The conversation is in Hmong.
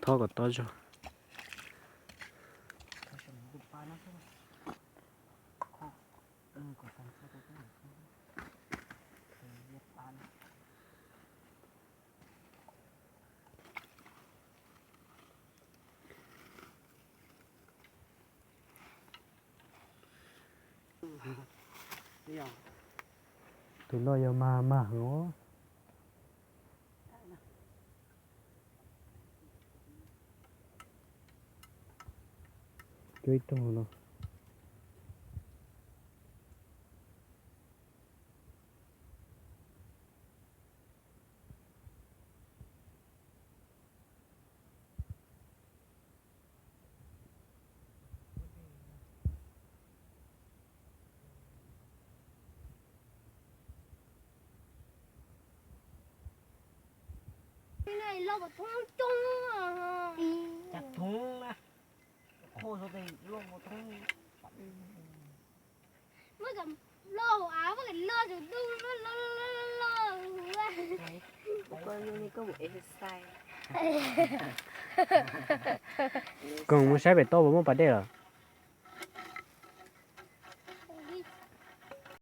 Thov kom tau zog. Tus no yog mag mag heev os. Cuab ib tug no. Koj mus saib pem toj puas muaj pas dej lawm?